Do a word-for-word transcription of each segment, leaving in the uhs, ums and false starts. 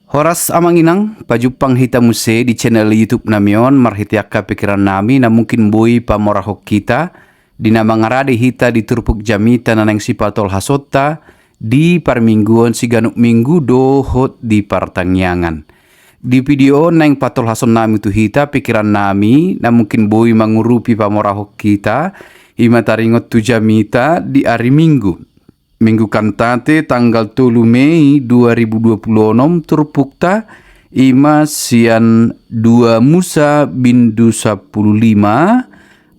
Horas amang inang, pajumpang hita muse di channel YouTube nami on, marhite angka pikiran nami na mungkin boi pamorahon hita, di na mangarade hita di turpuk jamita na naeng sipatolhasonta, di parmingguon siganup minggu dohot di partangiangan. Di video on naeng patolhason nami tu hita pikiran nami, na mungkin boi mangurupi pamorahon hita, ima taringot tu jamita di ari Minggu. Minggu Kantate tanggal tolu Mei dua ribu dua puluh onom, turpukta ima sian dua Musa bindu sampulu lima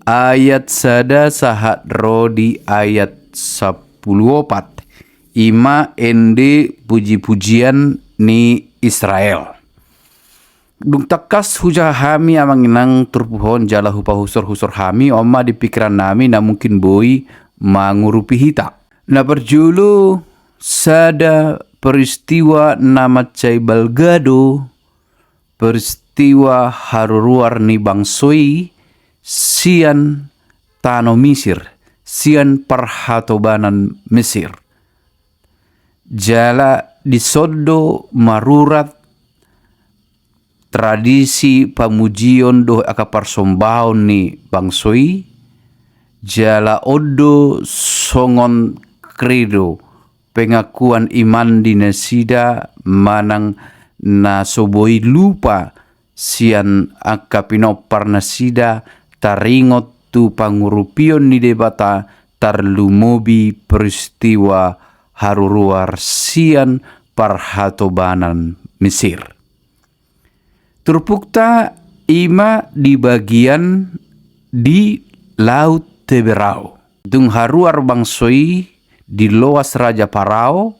ayat sada sahat ro di ayat sampulu opat. Ima ende puji-pujian ni Israel. Dung tangkas hujaha hami amang inang turpuk on jala hupahusor-husor hami, on ma di pikiran nami na mungkin boi mangurupi hita. Na parjolo, sada peristiwa na mansai balga do peristiwa haruruar ni bangso i sian tano Misir, sian parhatobanan Mesir. Jala dison do marurat tradisi pamujion dohot angka parsombaon ni bangso i, jala on do songon kredo, pengakuan iman di nasida manang na so boi lupa sian angka pinompar nasida taringot tu pangurupion ni Debata, tarlumobi peristiwa haruruar sian parhatobanan Mesir. Turpukta ima di bagian di Laut Teberau. Dung haruar bangso i diloas Raja Parao,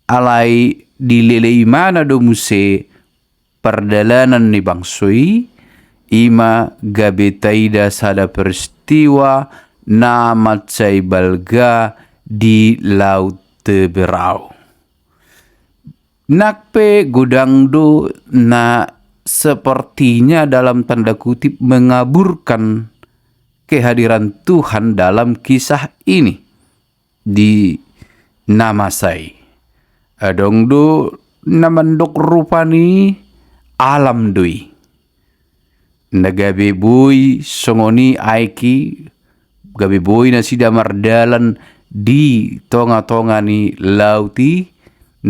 alai dilele imana do muse pardalanan ni bangso i, ima gabe taida sada peristiwa na mansai balga di Laut Teberau. Nang pe godang do na sepertinya dalam tanda kutip mengaburkan kehadiran Tuhan dalam kisah ini di na masa i. Adong do na mandok rupani alam do i. Na gabe boi songon i aek i, gabe boi nasida mardalan di tonga-tonga ni laut i,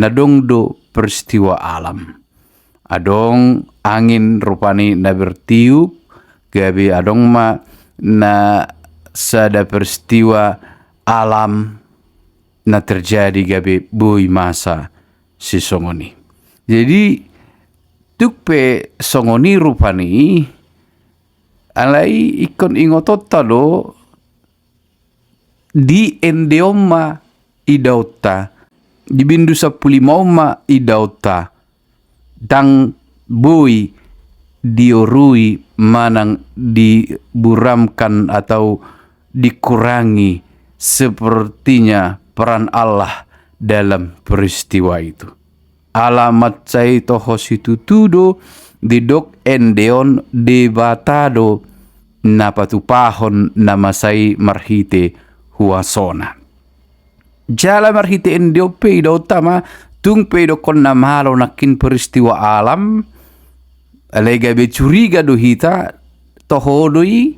na adong do peristiwa alam. Adong angin rupani na bertiup, gabe adong ma na sada peristiwa alam na terjadi gabe boi masa sisongon i. Jadi tung pe songon i rupani, alai ingkon ingotonta do di ende on ma idaonta, di bindu sampulu lima on ma idaonta, ndang boi diorui manang diburamkan atau dikurangi sepertinya peran Allah dalam peristiwa itu. Ala mansai toho situtu do didok ende on Debata do na patupahon na masa i marhite huasona. Jala marhite ende on pe idaonta ma, tung pe idokkon na malo nangkin peristiwa alam, alai gabe curiga do hita, toho do i,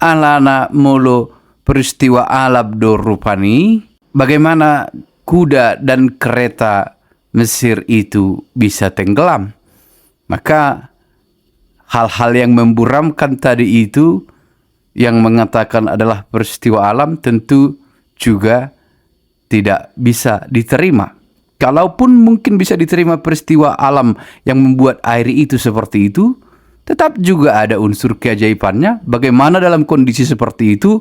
alana molo peristiwa alam do rupani, bagaimana kuda dan kereta Mesir itu bisa tenggelam? Maka hal-hal yang memburamkan tadi itu yang mengatakan adalah peristiwa alam tentu juga tidak bisa diterima. Kalaupun mungkin bisa diterima peristiwa alam yang membuat air itu seperti itu, tetap juga ada unsur keajaibannya. Bagaimana dalam kondisi seperti itu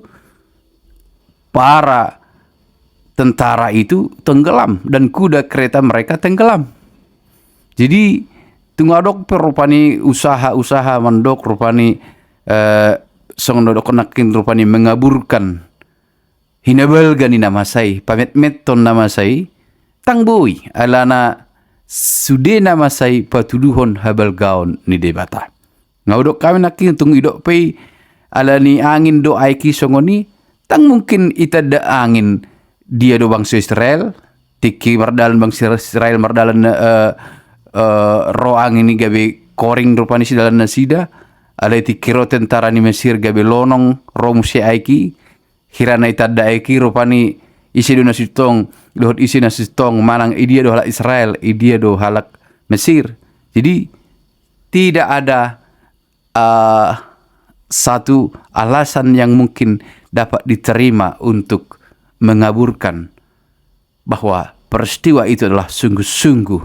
para tentara itu tenggelam dan kuda kereta mereka tenggelam. Jadi tung adong pe rupani usaha-usaha mandok rupani, eh, songon didok nangkin rupani mengaburkan hinabalga ni na masa i, pametmeton na masa i, ndang boi, alana sude na masa i patuduhon habalgaon ni Debata. Nga hudok hami nangkin tung idok pe i, ala ni angin do aek i songon i, ndang mungkin itanda angin dia do bangso Israel, tingki mardalan bangso Israel mardalan, eh, eh, ro angin i gabe koring rupani sidalan nasida, alai tingki ro tentara ni Mesir gabe lonong ro muse aek i, hira na itanda aek i rupani ise do na sintong dohot ise na sintong manang idia do halak Israel, idia do halak Mesir. Jadi tidak ada, eh, satu alasan yang mungkin dapat diterima untuk mengaburkan bahwa peristiwa itu adalah sungguh-sungguh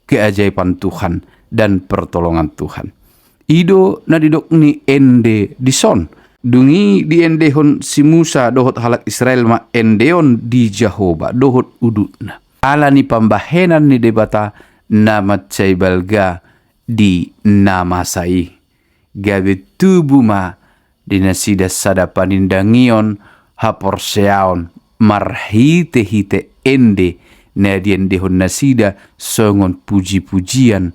keajaiban Tuhan dan pertolongan Tuhan. I do na didok ni ende dison. Dung i diendehon si Musa dohot halak Israel ma ende on di Jahowa dohot udutna ala ni pambahenan ni Debata na mansai balga di na masa i. Gabe tubu ma di nasida sada panindangion haporseaon marhite-hite ende na diendehon nasida songon puji-pujian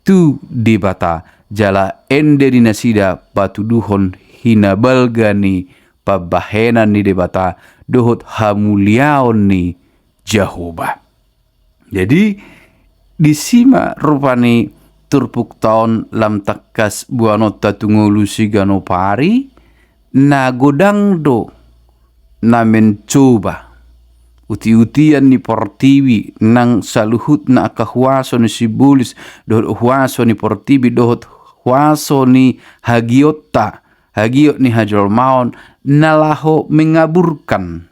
tu Debata, jala ende di nasida patuduhon hinabalga ni pambahenan ni Debata dohot hamuliaon ni Jahowa. Jadi disi ma rupani turpukta on lam tangkas boanonta tu ngolu siganup ari, na godang do na mencoba uti-utian ni portibi nang saluhutna angka huaso ni simbolis dohot huaso ni portibi dohot huaso ni hagiotta, hagiot ni hajolmaon na laho mengaburkan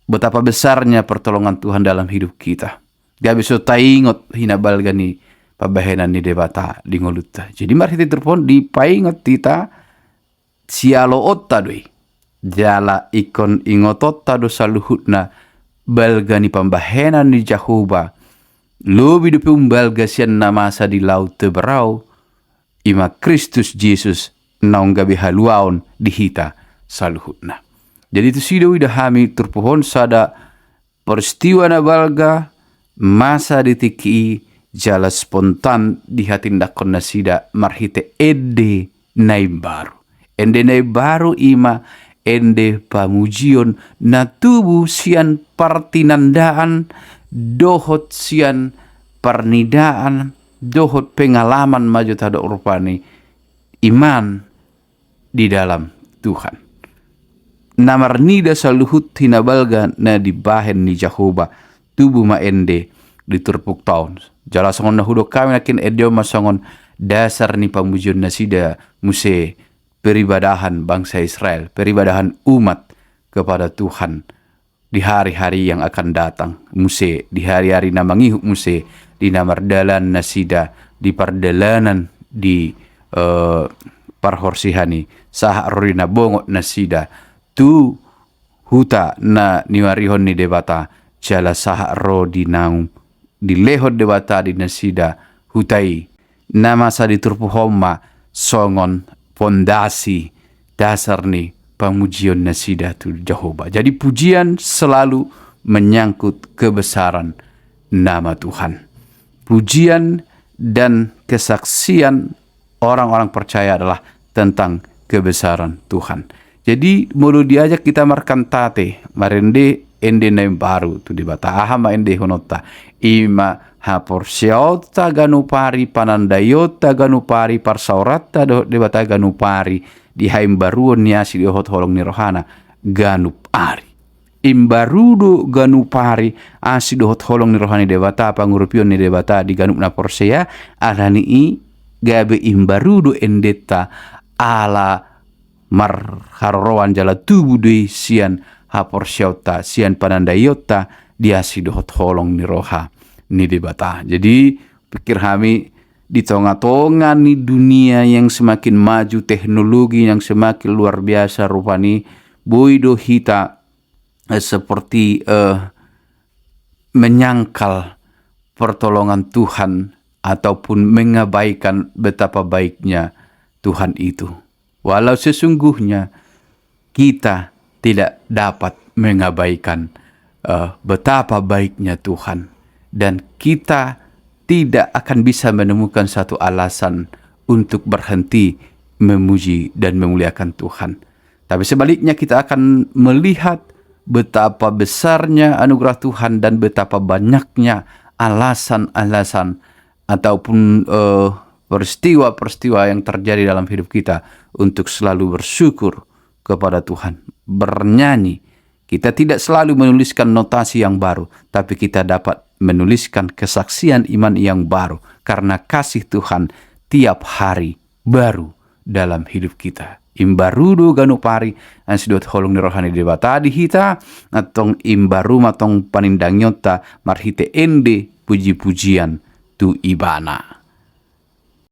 betapa besarnya pertolongan Tuhan dalam hidup kita. Gabe so taingot hinabalga ni pambahenan ni Debata di ngolunta. Jadi marhite turpuk on dipaingot hita sialoonta do i. Jala ingkon ingotonta do saluhutna balga ni pambahenan ni Jahowa. Lobi dope umbalga sian na masa di Laut Teberau, i ma Kristus Jesus naung gabe haluaon di hita saluhutna. Jadi tusi do huida hami turpuk on sada peristiwa na balga masa di tingki i jala spontan dihatindangkon nasida marhite ende na imbaru. Ende na imbaru i ma ende pamujion na tubu sian partinandaan dohot sian parnidaan dohot pengalaman ma jo tadok rupani iman di dalam Tuhan. Na marnida saluhut hinabalga na dibahen ni Jahowa tubu ma ende di turpukta on. Jala songon na hudok hami nangkin ende on ma songon dasar ni pamujion nasida muse peribadahan bangsa Israel, peribadahan umat kepada Tuhan di hari-hari yang akan datang muse, di hari-hari na mangihut muse, di na mardalan nasida di pardalanan di, eh, parhorsihan i, sahat ro di na bongot nasida tu huta na niuarihon ni Debata, jala sahat ro di naung dilehon Debata di nasida huta i. Na masa di turpuk on ma songon pondasi dasar ni pamujion nasida tu Jahowa. Jadi pujian selalu menyangkut kebesaran nama Tuhan. Pujian dan kesaksian orang-orang percaya adalah tentang kebesaran Tuhan. Jadi molo diajak hita markantate, marende ende na imbaru tu Debata, aha ma endehononta? I ma haporseaonta ganup ari, panandaionta ganup ari, parsaoranta dohot Debata ganup ari, di haimbaruon ni asi dohot holong ni rohana ganup ari. Imbaru do ganup ari asi dohot holong ni roha ni Debata, pangurupion ni Debata di ganup na porsea, alani i gabe imbaru do endenta ala marharoroan jala tubu do i sian haporseaonta, sian panandaionta di asi dohot holong ni roha ni Debata. Jadi pikir hami di tonga-tonga ni dunia yang semakin maju, teknologi yang semakin luar biasa rupani, boi do hita, eh, seperti, eh, menyangkal pertolongan Tuhan ataupun mengabaikan betapa baiknya Tuhan itu. Walau sesungguhnya kita tidak dapat mengabaikan, eh, betapa baiknya Tuhan, dan kita tidak akan bisa menemukan satu alasan untuk berhenti memuji dan memuliakan Tuhan. Tapi sebaliknya, kita akan melihat betapa besarnya anugerah Tuhan dan betapa banyaknya alasan-alasan ataupun eh, peristiwa-peristiwa yang terjadi dalam hidup kita untuk selalu bersyukur kepada Tuhan, bernyanyi. Kita tidak selalu menuliskan notasi yang baru, tapi kita dapat menuliskan kesaksian iman yang baru karena kasih Tuhan tiap hari baru dalam hidup kita. Imbaru do ganup ari, ansi dohot holong ni roha ni Debata di hita, antong imbaru ma tong panindangionta marhite ende puji-pujian tu Ibana.